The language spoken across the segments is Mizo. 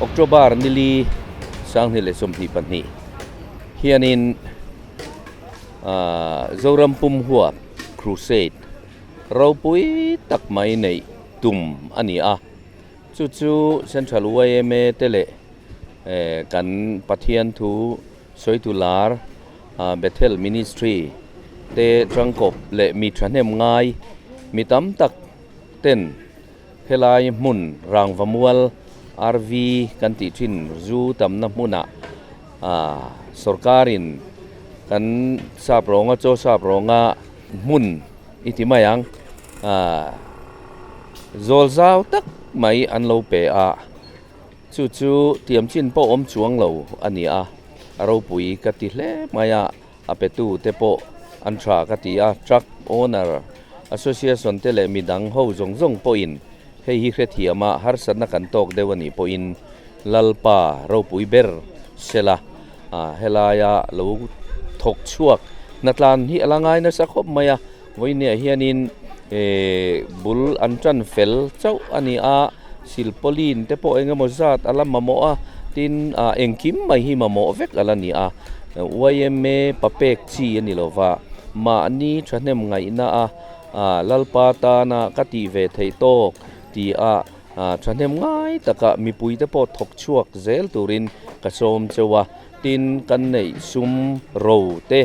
October nili sanghnih leh 22 hianin Zoram pum huap Crusade ropui tak mai neih tum a ni a, chu chu Central yma te leh kan Pathian thu sawitu lar Bethel Ministry te tangkawp leh mi thahnem ngai mi tam tak ten helai hmun Rangvamual RV kan tih thin zu tamna hmunah sorkarin kan sap rawnga chaw sap rawnga hmun i ti mai ang zawl zau tak mai an lo pe a. Chu chu tiam chin pawh awm chuang lo a ni a, a ropui ka ti hle mai a, a petu te pawh an tha ka ti a, Truck Owner Association te leh midang ho zawng zawng pawhin hei hi hrethiam a, harsatna kan tawk deuh a nih pawhin Lalpa ropui ber sela helaia lo thawk chhuak hnatlan hi a la ngai nasa khawp mai a, Vawinia hianin bul an tan fel chauh a ni a, silpauline te pawh eng emaw zat a la mamawh a, tin ah engkim mai hi mamawh vek a la ni a, yma papek chi a ni lo va, mahni thahnem ngaihna a Lalpa tana ka tih ve theih tawk tih a thahnem ngai taka mipui te pawh thawk chhuak zel turin ka sawm cheu a, tin kan neih sum ro te.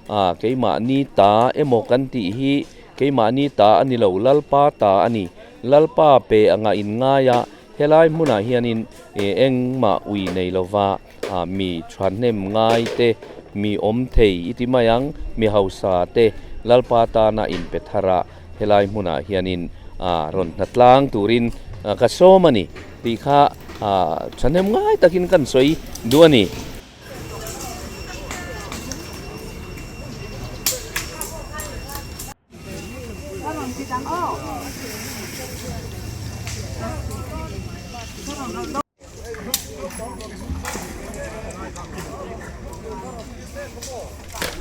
A, keimahni ta emaw kan tih hi keimahni ta a ni lo, Lalpa ta a ni. Lalpa pe anga inngai a, helai hmunah hianin engmah ui nei lova mi thahnem ngai te, mi awm thei i ti mai ang, mi hausa te Lalpa tana inpe thar a, helai hmunah hianin rawn hnatlang turin ka sawm a ni tih kha thahnem ngai takin kan sawi duh a ni.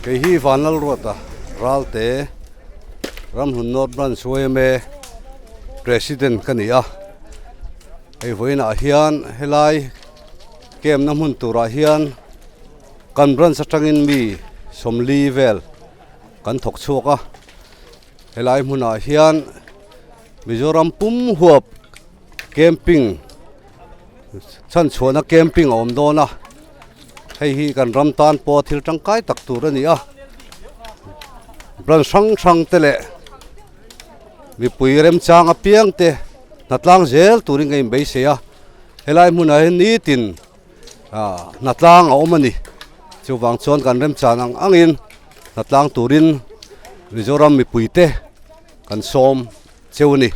Kei hi Vanlalruata Ralte Ramhlun North Branch yma President ka ni a, hei vawiinah hian helai. Camp na hmun turah hian kan branch atangin mi 40 vel kan thawk chhuak a helai hmunah hian Mizoram pum huap camping chhan chhuahna camping a awm dawn a hei hi kan ram tan pawh thil tangkai tak tur a ni a branch hrang hrang te leh mipui remchang apiang te hnatlang zel turin ka inbeisei a. Helai hmunah hian nitin ah hnatlang a awm a ni chuvang chuan kan remchan ang angin hnatlang turin Mizoram mipuite kan sawm cheu a ni.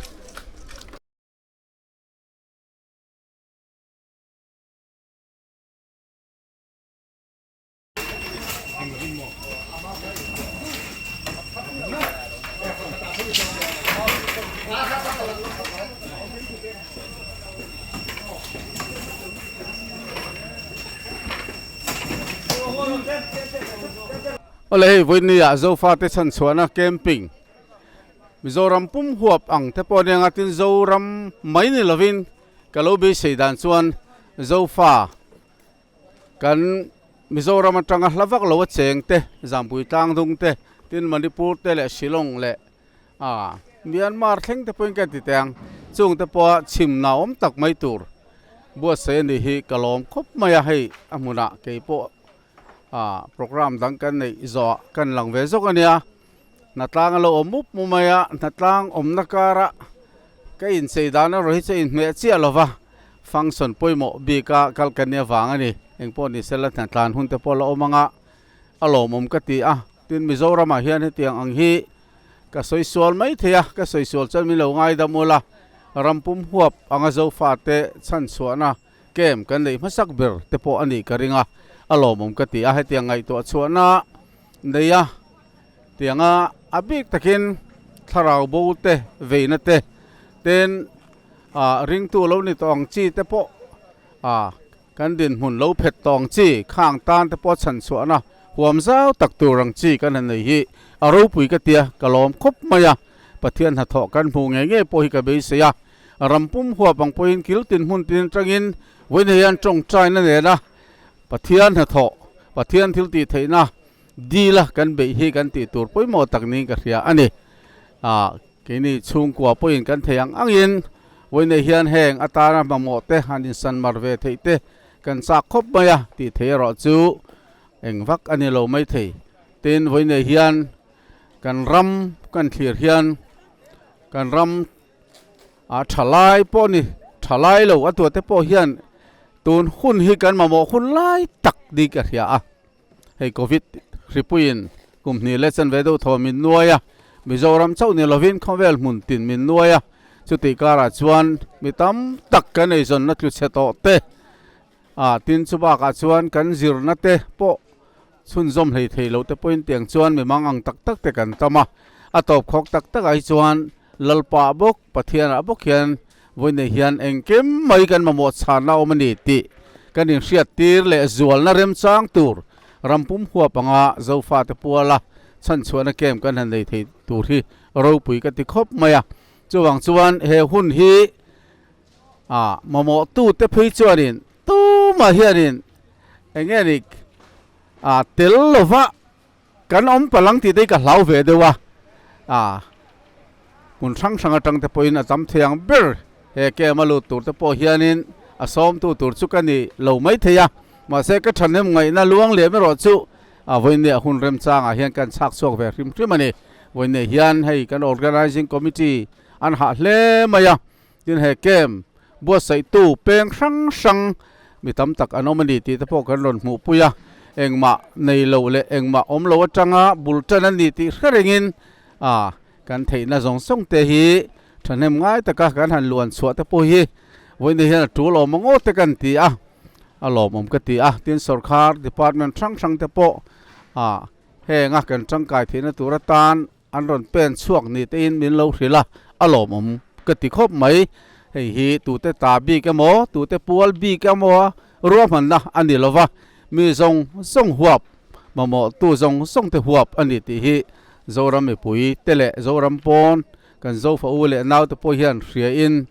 Awle hei vawinia Zofate chhanchhuahna camping Mizoram pum huap ang te pawh nia tin Zoram mai ni lovin ka lo beisei dan chuan Zofa Kan Mizoram atanga hla vak lo a cheng te, Zampui Tlangdung te, tin Manipur te leh Shillong leh ah Myanmar thleng te pawhin ka ti teh ang. Chung te pawha chhimna awm tak mai tur buatsaih a nih hi ka lawm khawp mai a, hei a hmunah kei pawh ah programme dang kan neih zawhah kan lang ve zawk a nia. Hnatlang a lo awm mup mup mai a, hnatlang awmna karah ka inchei dan erawh hi chu a inhmeh chiah lo va, function pawimawh bika kal ka nia vang a ni. Engpawh ni sela hnatlan hun te pawh la awm anga a lawmawm ka ti a, tin Mizoramah hian hetiang ang hi ka sawi sual mai thei a, ka sawi sual chuan min lo ngaidam ula, ram pum huap anga Zofate chhanchhuahna camp kan neih hmasak ber te pawh a nih ka ring a, a lawmawm ka ti a, hetiang ngaihtuah chhuahna nei a. Tianga a bik takin thlarau bo te veina te ten ah ringtu lo ni tawh ang chi te pawh ah kan dinhmun lo phet tawh ang chi khang tan te pawh chhan chhuahna huam zau tak tur ang chi kan han nei hi a ropui ka tia ka lawm khawp mai a, Pathian hnathawh kan hmuh ngei ngei pawh hi ka beisei a, ram pum huap ang pawhin kil tin hmun tin atangin. Vawiin hian tawngtaina nena Pathian hnathawh, Pathian thil tih theihna dila kan beih hi kan tih tur pawimawh tak niin ka hria a ni. Ah keini chhungkua pawhin kan thei ang angin vawiin hian heng atana mamawh te han insan mar ve theih te kan chak khawp mai a tih theih erawh chu eng vak a ni lo maithei. Tin vawiin hian kan ram kan thlir hian kan ram A thalai pawh ni, thalai lo a tuate pawh hian tun hun hi kan mamawh hun lai tak ni ka hria a. Hei Covid hripuiin kum hnih leh chanve deuh thaw min nuai a, Mizoram chauh ni lovin khawvel hmun tin min nuai a, chutih karah chuan mi tam tak kan eizawnna tlu chhe tawh te, a tin chu bakah chuan kan zirna te pawh chhunzawm hlei thei lo te pawhin tiang chuan mi mang ang tak tak te kan tam a, a tawp khawk tak takah hi chuan Lalpa bawk, Pathianah bawk hian vawiinei hian engkim mai kan mamawh chhanna awm a ni tih kan inhriattir leh zualna remchang tur ram pum huap anga Zofate puala chhanchhuahna camp kan han nei thei tur hi ropui ka ti khawp mai a. Chuvang chuan he hun hi a mamawhtute phei chuanin tumah hianin eng nge ni a tel lova Kan awm palang tih te hi ka hlau ve deuh a, ah hmun hrang hrang atang te pawhin a tam thei ang ber he camp a lut tur te pawh hianin a sawmtu tur chu ka ni lo mai thei a, mahse ka thahnem ngaihna luang lem erawh chu a vawiinne a hun remchangah hian kan chhak chhuak ve hrim hrim a ni. Vawiinne hian hei kan organising committee an hah hle mai a, Tin he camp buatsaihtu peng hrang hrang mi tam tak an awm a ni tih te pawh kan rawn hmuhpui a, engmah nei lo leh engmah awm lo atanga bul tan a ni tih hre rengin a kan theihna zawng zawng te hi thahnem ngai taka kan han luan chhuah te pawh hi vawiin hian a tul awm ang aw te kan ti a, a lawmawm ka ti a, tin sawrkhar department hrang hrang te pawh a henga kan tangkai theihna tur atan An rawn pen chhuak ni tein min lo hrilh a, a lawmawm ka ti khawp mai. Hei hi tute ta bik emaw, tute pual bik emaw ruahmanna a ni lo va, mi zawng zawng huap, mamawhtu zawng zawng te huap a ni tih hi Zoram mipui te leh Zoram pawn kan Zofa u leh naute pawh hian hriain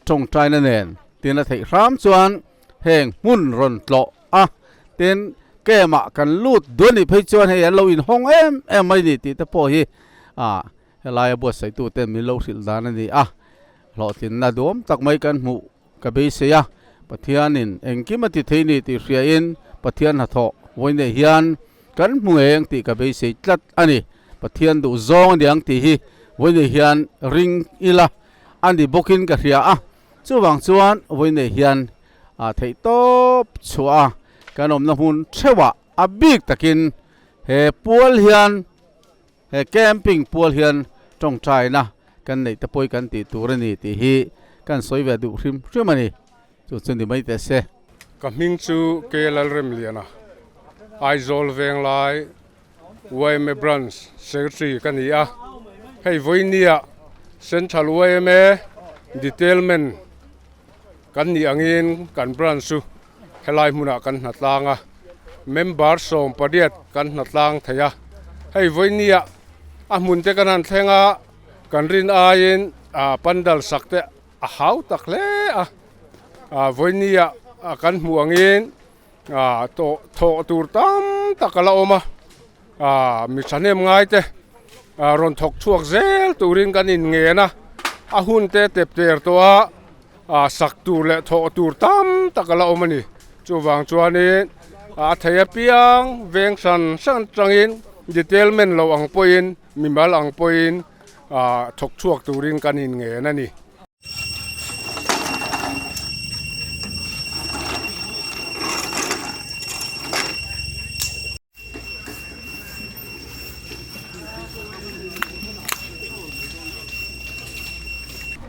tawngtaina nen tin a theih hram chuan heng hmun rawn tlawh a, tin camp ah kan lut duan nih phei chuan hei an lo inhawng em em mai ni tih te pawh hi ah helaia buatsaihtu ten min lo hrilh dan a ni a, hlawhtlinna duam tak mai kan hmuh ka beisei a, Pathianin engkim a ti thei ni tih hriain Pathian hnathawh vawiineh hian kan hmu eng tih ka beisei tlat a ni, Pathian duh zawng a niang tih hi vawiineh hian ring ila a ni bawkin ka hria a. Chuvang chuan vawiinei hian a theih tawp chhuah a, kan awmna hmun theuhah a bik takin he pual hian he camping pual hian tawngtaina kan neih te pawh kan tih tur a ni tih hi kan sawi ve duh hrim hrim a ni. Chu chu ni mai teh se. Ka hming chu K Lalremliana, Aizawl Venglai yma Branch Secretary ka ni a, hei vawinia Central yma Detailment kan nih angin kan branch chu helai hmunah kan hna tlang a, member 18 kan hna tlang thei a, hei vawinia a hmun te kan han thleng a, kan rin aiin pandal sak te a hau tak hle a, vawinia kan hmuh angin. Ah tawh thawh tur tam tak a la awm a ah mi thahnem ngai te ah rawn thawk chhuak zel turin kan in ngen a a hun te tep ter tawh a ah sak tur leh thawh tur tam tak a la awm a ni chuvang chuanin a thei apiang veng hran hran atangin detailment lo ang pawhin mimal ang pawhin ah thawk chhuak turin kan in ngen a ni.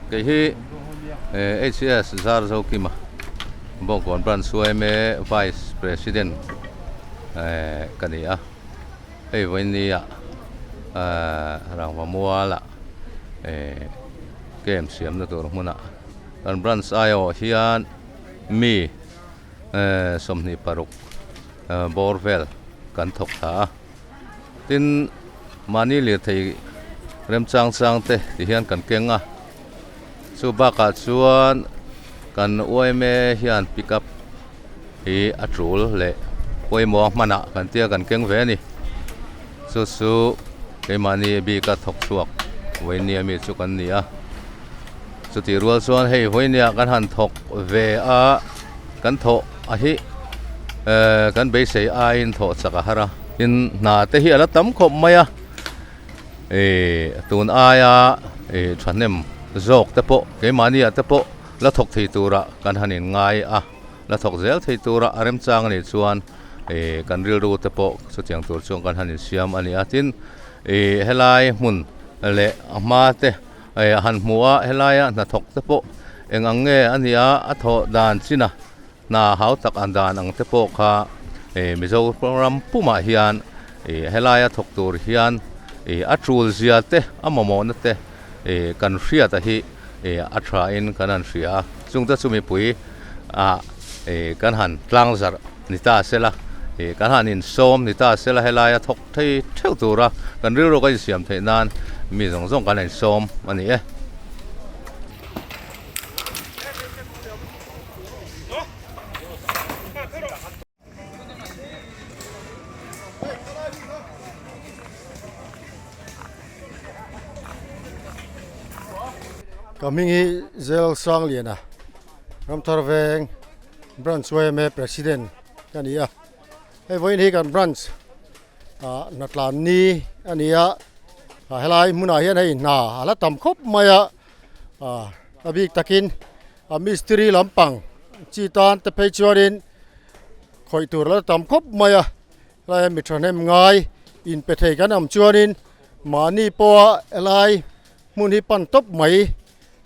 Kei hi HS Zarzokima Bawngkawn Branch yma Vice President ka ni a, hei vawinia Rangvamuala Camp siamna tur hmunah kan branch aiawh hian mi 26 bawr vel kan thawk thla a, tin mahni lirthei remchang chang te ti hian kan keng a, chu bakah chuan. Kan yma hian pick up hi a tul leh pawimawh a hmanah kan tia kan keng ve a ni. Chu chu keimahni bika thawk chhuak vawinia mi chu kan ni a. Chutih rual chuan hei vawinia kan han thawk ve a, kan thawh a hi ehh kan beisei aiin thawh chak a har a. Tin, hna te hi a la tam khawp mai a. Ih tun aia ih thahnem zawk te pawh keimahni ah te pawh la thawk thei turah kan han in ngai a, la thawk zel thei tura a remchang anih chuan ih kan rilru te pawh chutiang tur chuan kan han insiam a ni a. Tin, ih helai hmun leh a hma te ih a han hmu a, helaia hnathawk te pawh eng ang nge a nia a thawh dan chin a. Hna hau tak an dan ang te pawh kha ih Mizoram pumah hian ih helaia thawk tur hian ih a tul zia te a mamawhna te ih kan hriat a hi ih a tha in kan han hria a, chungte chu mipui ah ih kan han tlang zarh ni ta sela ih kan han insawm ni ta sela helaia thawk thei theuh tura kan rilru kan insiam theih nan mi zawng zawng kan insawm a ni e. Ka hming hi Zel Sangliana Ramthar Veng Branch YMA President ka ni a, hei vawiin hi kan branch ah hnatlan ni a ni a, helai hmunah hian hei hna a la tam khawp mai a, a bik takin a mistiri lampang chi tan te phei chuanin khawih tur la tam khawp mai a helai ah mi thahnem ngai in pe thei kan awm chuanin mahni pawha helai hmun hi pan tawp mai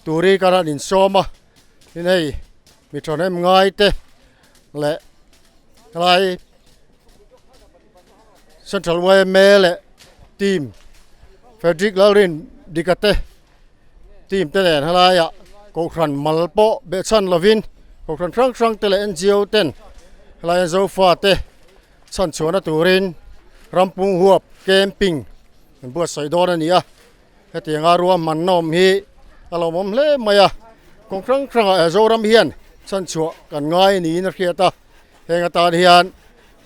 turi kan han insawm a tin hei mi thahnem ngai te leh helai central yma leh team Frederick Lalrin dika te. Team te nen helaiah kohhran mal pawh behchhan lovin kohhran hrang hrang te leh NGO ten helaia Zofa te chhanchhuahna turin rampung huap camping an buatsaih dawn a ni a, hetianga ruahmanna awm hi a lawmawm hle mai a, kawng hrang hrangah he Zoram hian chhanchhuah kan ngai niin a hriat a, heng atan hian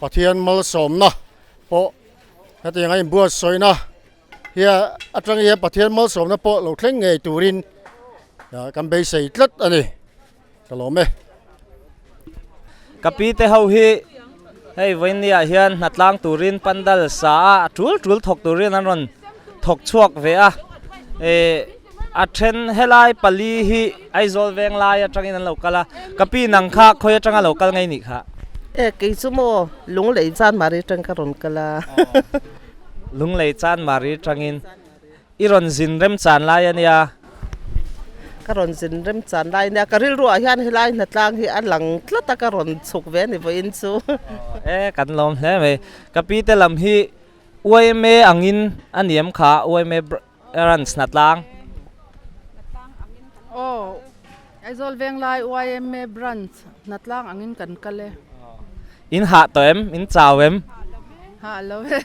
Pathian malsawmna pawh hetianga inbuatsaihna. Hia atang hian Pathian malsawmna pawh lo thleng ngei turin kan beisei tlat a ni. Ka lawm e. Ka pi te ho hi hei vawinia hian hnatlang turin pandal sa a a tul tul thawk turin an rawn thawk chhuak ve a. Ehh a then helai pali hi Aizawl veng lai atangin an lo kal a. Ka pi nang kha khawi atanga lo kal ngei nih kha? E kei chu maw Lunglei Chanmari atang ka rawn kal a. Lunglei chan mari tangin i rawn zin rem chan lai a nia. Ka rawn zin rem chan lai a nia. Ka rilruah hian helai hnatlang hi a lang tlat a, ka rawn chhuk ve a ni vawiin chu. E, kan lawm hle mai. Ka pi te lam hi yma angin a niam kha, yma branch hnatlang. Aw, Aizawl Venglai yma branch hnatlang angin kan kal e. In hah tawh em? In chau em? Hah lo e.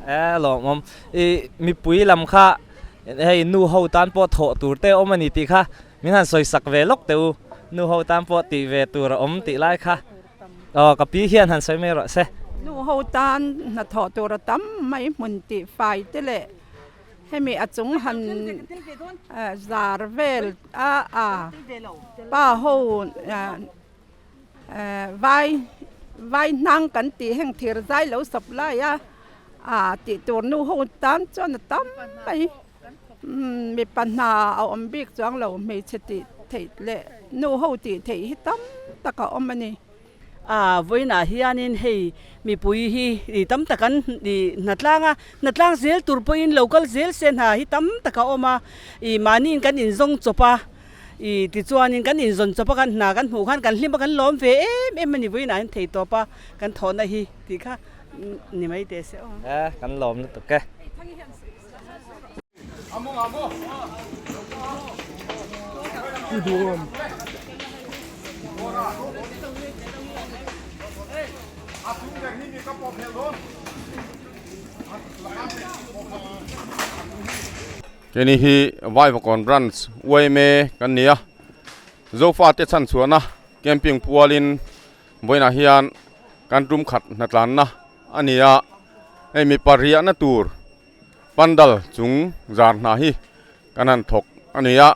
E lawmawm. I mipui lam kha hei nu ho tan pawh thawh tur te awm a ni tih kha min han sawi sak ve lawk teh u. Nu ho tan pawh tih ve tur a awm tih lai kha. Aw ka pi hian han sawi mai rawh se. Nu ho tan hnathawh tur a tam mai hmun tih fai te leh Hemi a chung han zar vel a a pa ho vai vai hnang kan tih heng thir zai lo supply a a tih tur nu ho tan chuan a tam mai mipa hna a awm bik chuang lo hmeichhe tih theih leh nu ho tih theih hi tam tak a awm a ni. A vawiinah hianin hei mipui hi ih tam tak an ih hnatlang a, hnatlang zel tur pawhin lo kal zel se hna hi tam tak a awm a, ih mahniin kan inzawng chawp a, ih tichuanin kan inzawn chawp a kan hna kan hmuh khan kan hlim a kan lawm ve em em a ni vawiinah hian thei tawp a kan thawhna hi tih kha ni mai teh se aw. E kan lawm lutuk e. Keini hi Vaivakawn Branch yma kan ni a. Zofate chhanchhuahna camping pualin vawiinah hian kan tum khat hnatlanna a ni a, hei mipa riahna tur pandal chung zar hna hi kan han thawk a ni a,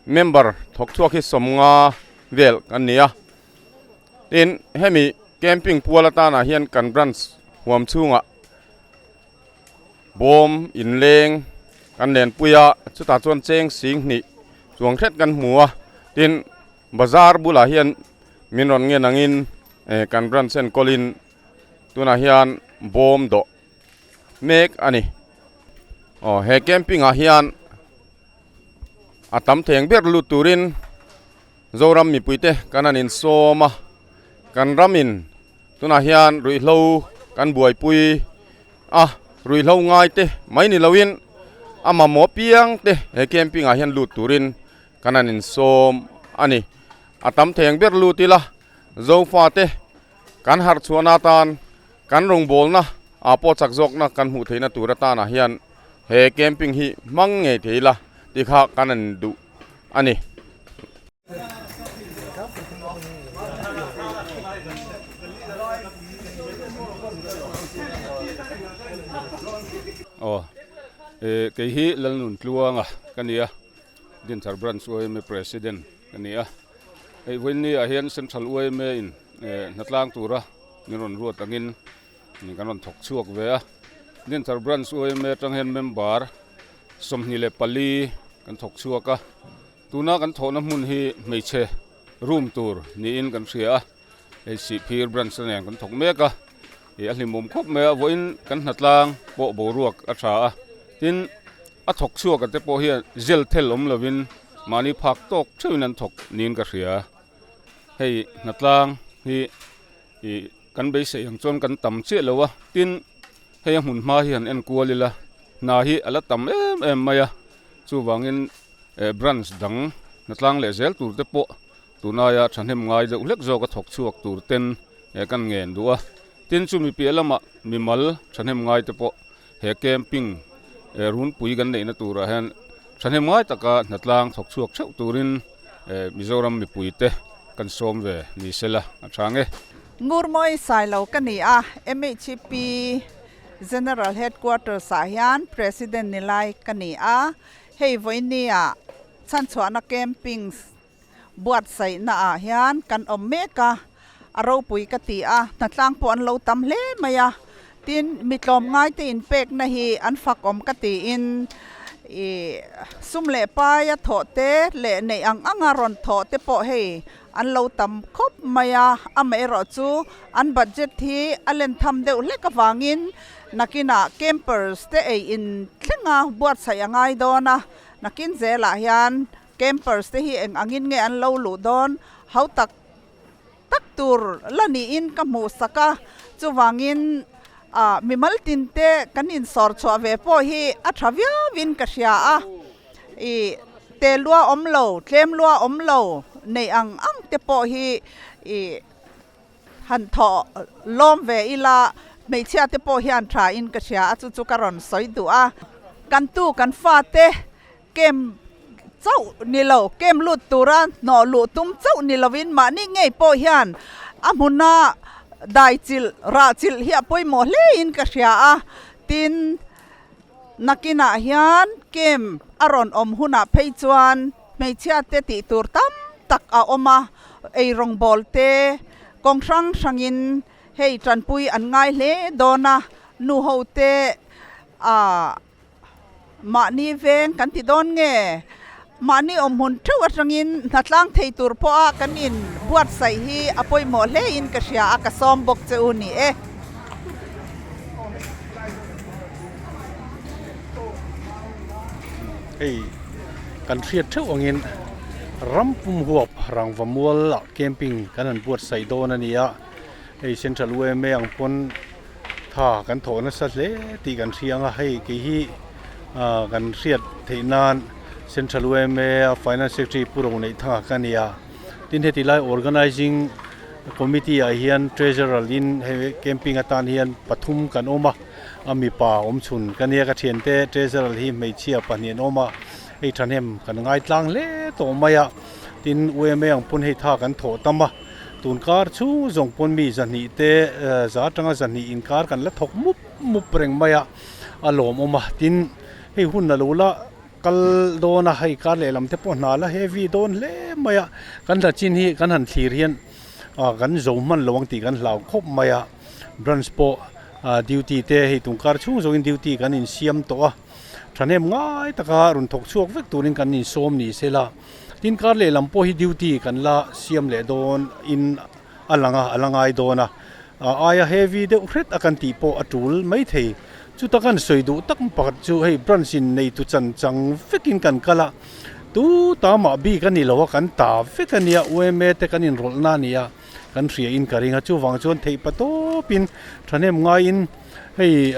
member thawk chhuak hi sawmnga vel kan ni a, tin hemi camping pual atanah hian kan branch huam chhungah Bawm inleng kan lenpui a, chutah chuan cheng sing hnih chuang hret kan hmu a, tin bazar bulah hian min rawn ngen angin eh kan branch enkawlin tunah hian bawm dawh mek a ni. Aw he camping ah hian a tam theng ber lut turin Zoram mipuite kan han insawm a, kan ramin tunah hian ruihhlo kan buaipui a, ruihhlo ngai te mai ni loin a mamawh piang te he camping ah hian lut turin kan han insawm a ni. A tam theng ber lut ila Zofa te kan harh chhuahna atan kan rawngbawlna ah pawh chak zawkna kan hmuh theihna tur atanah hian he camping hi hmang ngei thei ila tih kha kan han duh a ni. Aw eh kei hi Lalnun Tluanga ka ni a Dinthar Branch yma President ka ni a hei vawiin ah hian Central yma in eh hnatlang tura min rawn ruat angin kan rawn thawk chhuak ve a Dinthar Branch yma atang hian member 24 kan thawk chhuak a. Tuna kan thawhna hmun hi hmeichhe room tur niin kan hria a, hei Sihphir branch te nen kan thawk mek a, ih a hlimawm khawp mai a, vawiin kan hnatlang pawh boruak a tha a, tin a thawk chhuak a te pawh hian zel thel awm lovin mahni phak tawk theuhin an thawk niin ka hria, hei hnatlang hi ih kan beisei ang chuan kan tam chiah lo a, tin hei a hmun hma hi han enkual ila hna hi a la tam em em mai a, chuvangin. Eh branch dang hnatlang leh zel tur te pawh tunaia thahnem ngai deuh hlek zawk a thawk chhuak tur ten eh kan ngen duh a, tin chumi piah lamah mimal thahnem ngai te pawh he camping eh runpui kan neihna turah hian thahnem ngai taka hnatlang thawk chhuak theuh turin eh Mizoram mipui te kan sawm ve ni sela a tha nge. Ngurmawi Sailo ka ni a, MHP General Headquarters ah hian President ni lai ka ni a. Hei vawinia chhanchhuahna camping buatsaihna ah hian kan awm mek a, a ropui ka ti a, hnatlang pawh an lo tam hle mai a, tin mi tlawmngai te inpekna hi an fak awm ka tiin ih sum leh paia thawh te leh neih ang anga rawn thawh te pawh hei an lo tam khawp mai a, amaherawh chu an budget hi a len tham deuh hlek avangin Nakinah campers te ei in thlenga buatsaih a ngai dawn a, nakin zelah hian campers te hi eng angin nge an lo luh dawn ho tak tak tur la niin ka hmuh sak a, chuvangin ah mimal tin te kan insawr chhuah ve pawh hi a tha viauin ka hria a, ih te lua awm lo, tlem lua awm lo neih ang ang te pawh hi ih. Han thaw lawm ve ila, hmeichhia te pawh hian tha in ka hria a, chu chu ka rawn sawi duh a. Kan tu kan fate kem chauh ni lo, kem lut tura hnawh luh tum chauh ni lovin mahni ngei pawh hian a hmuna dai chilh, rah chilh hi a pawimawh hle in ka hria a, tin nakinah hian kem a rawn awm hunah phei chuan Hmeichhia te tih tur tam tak a awm a, ei rawngbâwl te kawng hrang hrangin hei tanpui an ngai hle dawn a, nu ho te ah mahni veng kan ti dawn nge mahni awmhmun theuh atangin hnatlang thei tur pawha kan in buatsaih hi a pawimawh hle in ka hria a, ka sawm bawk che u ni e. Hei kan hriat theuh angin ram pum huap rangva mual ah camping kan han buatsaih dawn a ni a, hei central yma ang pawn tha kan thawh nasa hle tih kan hria ang a, hei kei hi ah kan hriat theih nan central yma a finance secretary Pu Roneihthanga ka ni a, tin heti lai organizing committee ah hian treasurer in hei camping atan hian pathum kan awm a. A mipa awm chhun ka nia ka thiante treasurer hi hmeichhia pahnih an awm a, hei thahnem kan ngai tlang hle tawh mai a. Tin, UMA ang pawn hei tha kan thawh tam a, tun kar chhung zawng pawn mi zahnih te za atanga zahnih inkar kan la thawk mup mup reng mai a, a lawmawm a. Tin, hei hun a lo la kal dawn a, hei kar lehlam te pawh hna la heavy dawn hle mai a, kan hla chin hi kan han thlir hian kan zo hman lo ang tih kan hlau khawp mai a, branch pawh duty te hei tun kar chhung zawngin duty kan insiam tawh a, thahnem ngai taka rawn thawk chhuak vek turin kan insawm ni sela, tin kar lehlam pawh hi duty kan la siam leh dawn in a lang a, a la ngai dawn a, aia heavy deuh hret a kan tih pawh a tul mai thei. Chuta kan sawi duh tak pakhat chu hei branch in neitu chan chang vekin kan kal a, tu ta mah bik a ni lo a, kan ta vek a nia, UMA te kan inrawlhna a ni a, kan hria in ka ring a, chuvang chuan theih pa tawpin thahnem ngaiin hei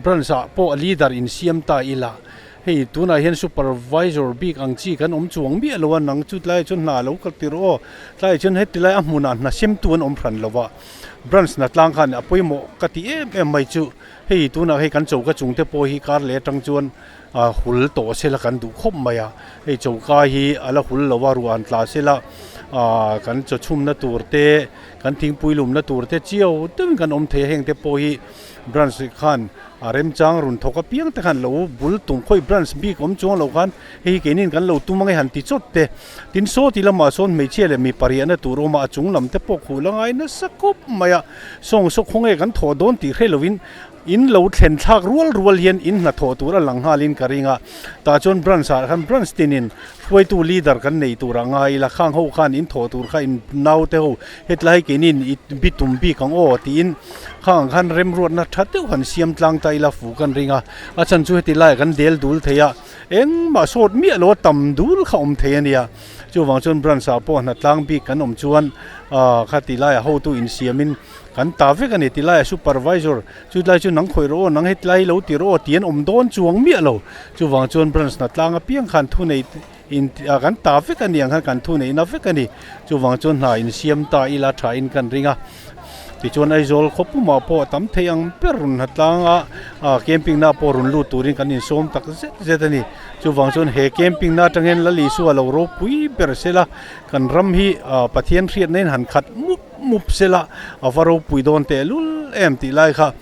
branch ah pawh leader insiam ta ila. Hei tunah hian supervisor bik ang chi kan awm chuang miah lo a, nang chu tlaiah chuan hna lo kal tir aw, tlaiah chuan heti lai a hmunah hna semtu an awm hran lo va, branch hna tlang khan a pawimawh ka ti em em mai chu, hei tunah hei kan choka chung te pawh hi kar leh atang chuan hul tawh sela kan duh khawp mai a, hei choka hi a la hul lo a, ruah han tla sela kan chaw chhumna tur te, kan thingpui lumna tur te chiau deuhin kan awm thei a, heng te pawh hi branch khan A remchang run thawk apiang te khan lo bul tum khawi branch bik awm chuang lo khan hei hi keinin kan lo tum ange han ti chawt te. Tin saw ti lamah sawn hmeichhia leh mipa riahna tur awm a, a chung lam te pawh khuh la ngai nasa khawp mai a. Sawng saw khawnge kan thawh dawn tih hre lovin in lo thlen thlak rual rual hian in hnathawh tur a lang nghalin ka ring a. Tah chuan branch ah khan branch tinin hruaitu leader kan nei tur a ngai ila khang ho khan in thawh tur kha in naute ho hetlai keinin i bi tum bik ang aw tiin Khang ang khan remruatna tha deuh han siam tlang ta ila fu kan ring a, a chhan chu heti laiah kan del dul thei a, engmah sawt miah lo a tam dul kha awm thei a nia. Chuvang chuan branch ah pawh hna tlang bik kan awm chuan ah kha ti laiah hotu insiamin kan ta vek a ni ti laiah supervisor chu tlai chu nang khawih rawh aw nang heti lai hi lo ti rawh aw ti an awm dawn chuang miah lo. Chuvang chuan branch hna tlang apiang khan thunei in kan ta vek a ni ang khan kan thu neihna vek a ni. Chuvang chuan hna insiam ta ila tha in kan ring a. Tichuan Aizawl khaw pumah pawh a tam thei ang ber run hna tlanga camping na pawh rawn lut turin kan insawm tak zet zet a ni. Chuvang chuan he camping na atang hian Lal Isua lo ropui ber sela kan ram hi Pathian hriatna in han khat mup mup sela a va ropui dawn tehlul em tih lai kha.